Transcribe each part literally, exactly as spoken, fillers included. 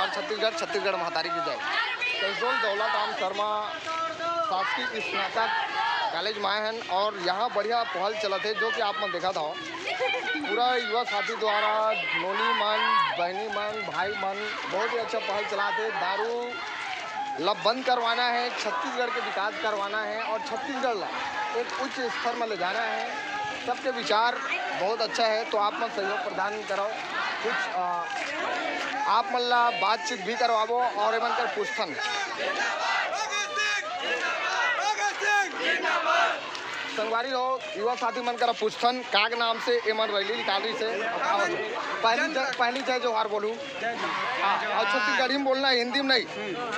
छत्तीसगढ़, छत्तीसगढ़ महतारी की जय। कसडोल दौलत राम शर्मा शासकीय स्नातक कॉलेज में आए हैं और यहाँ बढ़िया पहल चलत है, जो कि आप मन देखत हो। पूरा युवा साथी द्वारा नोनी मन, बहनी मन, भाई मन बहुत ही अच्छा पहल चलात है। दारू ला बंद करवाना है, छत्तीसगढ़ के विकास करवाना है और छत्तीसगढ़ ला एक उच्च स्तर में ले जाना है। सबके विचार बहुत अच्छा है, तो आप मन सहयोग प्रदान करो। कुछ, अ, आप मन ला बातचीत भी करवाबो और एमन कर पूछथन। संगवारी हो, युवा साथी मन करा पूछथन, काग नाम से एमन रैली निकालिस हे, का होथे? पहली जय, पहली जय जोहार बोलू। हाँ, और छत्तीसगढ़ी में बोलना है, हिंदी में नहीं।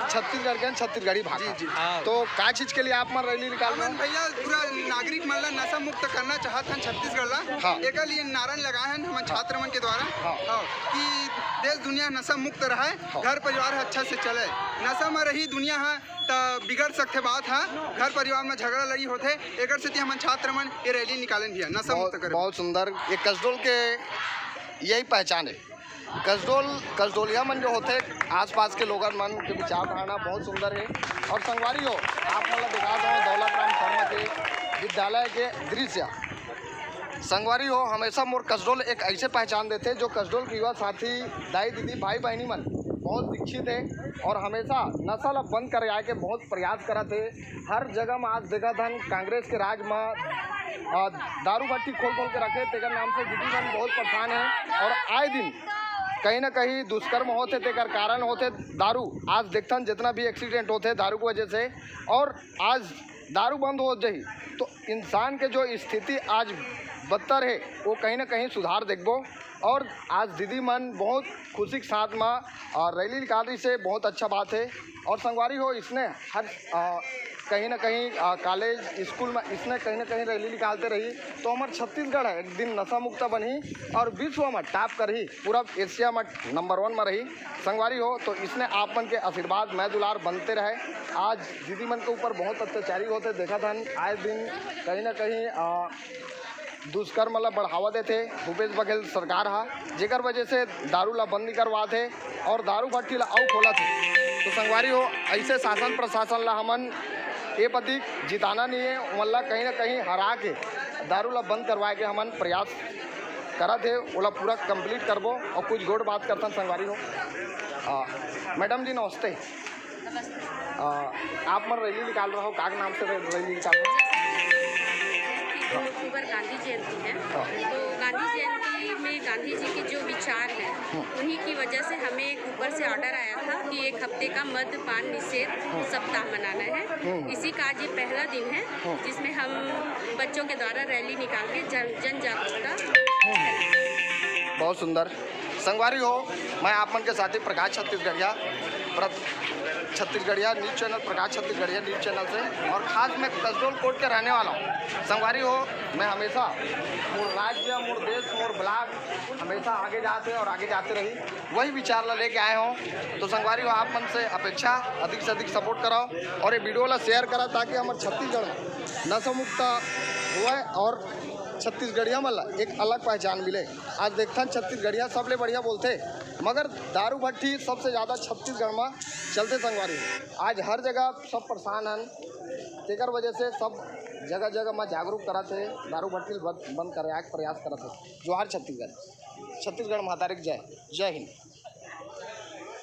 छत्तीसगढ़ के छत्तीसगढ़ी भाषा। जी, जी। हाँ। तो का चीज के लिए आप मन रैली निकाल रहे हमन हो? भैया पूरा नागरिक मन ला नशा मुक्त करना चाहत हन छत्तीसगढ़ ला। हाँ। एकर लिए नारा लगाए हन हमन छात्र मन के द्वारा। हाँ। हाँ, कि देश दुनिया नशा मुक्त रहे, हाँ। घर परिवार अच्छा से चले। नशा में रही दुनिया ह त बिगड़ सकथे बात ह, घर परिवार में झगड़ा लड़ी होथे, एकर सेती हमन छात्र मन ये रैली निकालन भैया, नशा मुक्त बहुत, करे। बहुत सुंदर। ये कसडोल के यही पहचान है। कसडोल, कसडोलिया मन जो होथे, आसपास के लोगन मन के विचारधारणा बहुत सुंदर है। और संगवारी हो, आप मन ला दिखा दो दौलत राम शर्मा के विद्यालय के दृश्य। संगवारी हो, हमेशा मोर कसडोल एक ऐसे पहचान देथे, जो कसडोल के युवा साथी, दाई दीदी, भाई बहनी मन बहुत शिक्षित है और हमेशा नशा ला बंद करे आए के बहुत प्रयास करत है। हर जगह में आज देखत हन कांग्रेस के राज में, अ, दारू भट्टी खोल खोल के रखे, तेकर नाम से दीदी मन बहुत परेशान है और आए दिन कहीं ना कहीं दुष्कर्म होथे, तेकर कारण होथे दारू। आज देखथन जितना भी एक्सीडेंट होथे दारू की वजह से, और आज दारू बंद हो जाही तो इंसान के जो स्थिति आज बदतर है, वो कहीं ना कहीं सुधार देखबो। और आज दीदी मन बहुत खुशी के साथ में, अ, रैली निकालिस हे, बहुत अच्छा बात है। और संगवारी हो, इसने हर, अ, कहीं ना कहीं, अ, कॉलेज, स्कूल में इसने कहीं ना कहीं रैली निकालते रही, तो हमार छत्तीसगढ़ है, एक दिन नशा मुक्त बनही और विश्व में टॉप करही, पूरा एशिया में नंबर वन में रही। संगवारी हो, तो इसने आप मन के आशीर्वाद, मैं दुलार बनते रहे। आज दीदी मन के ऊपर बहुत अत्याचारी होथे, देखत हन आए दिन कहीं ना कहीं, अ, दुष्कर्म ला बढ़ावा देथे भूपेश बघेल सरकार हा, जेकर वजह से दारू ला बंद नहीं करवात हे और दारू भट्टी ला अउ खोलत हे। तो संगवारी हो, ऐसे शासन प्रशासन ला हमन ए पति जिताना नहीं है, ओमन ला कहीं ना कहीं हरा के दारू ला बंद करवाए के हमन प्रयास करत हे, ओला पूरा कंप्लीट करबो। और कुछ गोठ बात करथन संगवारी हो। आ, मैडम जी नमस्ते। नमस्ते। आ, आप मन रैली निकाल रहा हो, का नाम से रै-, रैली निकाल रहा हो? जैसे कि दो अक्टूबर गांधी जयंती है, हाँ। तो गांधी जयंती में गांधी जी के जो विचार हैं, हम्म। उन्हीं की वजह से हमें एक ऊपर से ऑर्डर आया था कि एक हफ्ते का मद्यपान निषेध हम्म। सप्ताह मनाना है। हम्म। इसी का आज ये पहला दिन है, हम्म। जिसमें हम बच्चों के द्वारा रैली निकाल के जन, जन जागरूकता फैलाएं। बहुत सुंदर। संगवारी हो, मैं आप मन के साथी प्रकाश छत्तीसगढ़िया, प्र-, छत्तीसगढ़िया न्यूज चैनल, प्रकाश छत्तीसगढ़िया न्यूज चैनल से, और खास मैं कसडोल कोट के रहने वाला हूँ। संगवारी हो, मैं हमेशा मोर राज्य, मोर देश, मोर ब्लॉक हमेशा आगे जाते और आगे जाते रही, वही विचार ला लेके आए हों। तो संगवारी हो, आप मन से अपेक्षा अधिक से अधिक सपोर्ट कराओ और ये वीडियो ला शेयर करा, ताकि हमारे छत्तीसगढ़ में नशा मुक्त हुए और छत्तीसगढ़िया मन ला एक अलग पहचान मिले। आज देखथन छत्तीसगढ़िया सबले बढ़िया बोलथे, मगर दारू भट्टी सबसे ज़्यादा छत्तीसगढ़ में चलथे संगवारी। आज हर जगह सब परेशान हन, तेकर वजह से सब जगह जगह में जागरूक करत हे, दारू भट्टी बंद, बंद करे के प्रयास करत हे। जोहार छत्तीसगढ़, छत्तीसगढ़ महतारी की जय, जय हिंद।